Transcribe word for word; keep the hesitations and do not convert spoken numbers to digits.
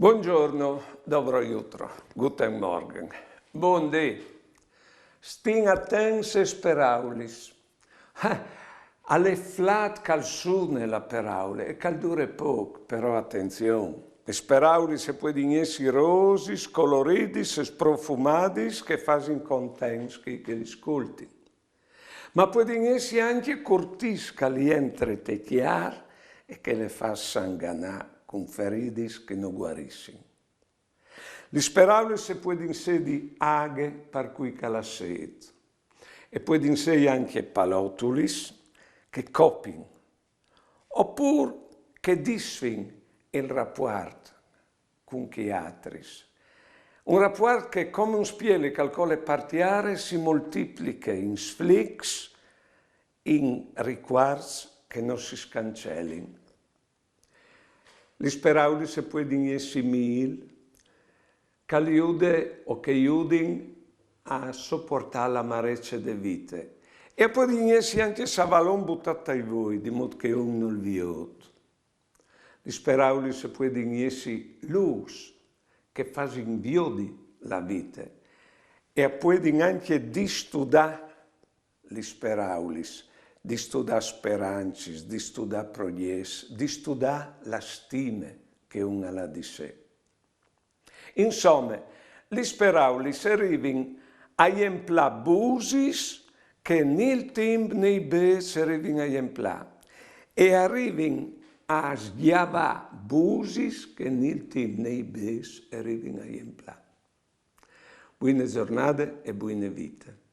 Buongiorno, dobro jutro, guten Morgen. Bundì. Stin atents es peraulis. Eh, al è flât che al sune la peraule e che al dure pôc, però atenzion. Lis peraulis a puedin jessi rosis, coloridis e sprofumadis che a fasin contents chei che lis scoltin. Ma a puedin jessi ancje curtìs, che al jentre te cjar e che le fâs sanganâ cun feridis che no guarissin. Lis peraulis a puedin sedi aghe par cui che al à sêt, e a puedin sei ancje palotulis che a copin, opûr che a disfin il rapuart cun chei altris. Un rapuart che, come un spieli che al cole par tiere, si moltipliche in sflics, in ricuarts che no si scancelin. Lis peraulis a puedin jessi mîl, che al jude o che a judin a sopuartâ la amarece de vite. E a puedin jessi ancje savalon butât tai voi, di mût che un nol viôt. Lis peraulis a puedin jessi lûs che a fasin viodi la vite. E a puedin ancje distudâ lis peraulis, distudâ sperancis, distudâ progjets, distudâ la stime che un al à di se. Insome, lis peraulis a rivin a jemplâ busis che ni il timp ni i bêçs a rivin a jemplâ, e a rivin a sgjavâ busis che ni il timp ni i bêçs a rivin a jemplâ. Buine zornade e buine vite.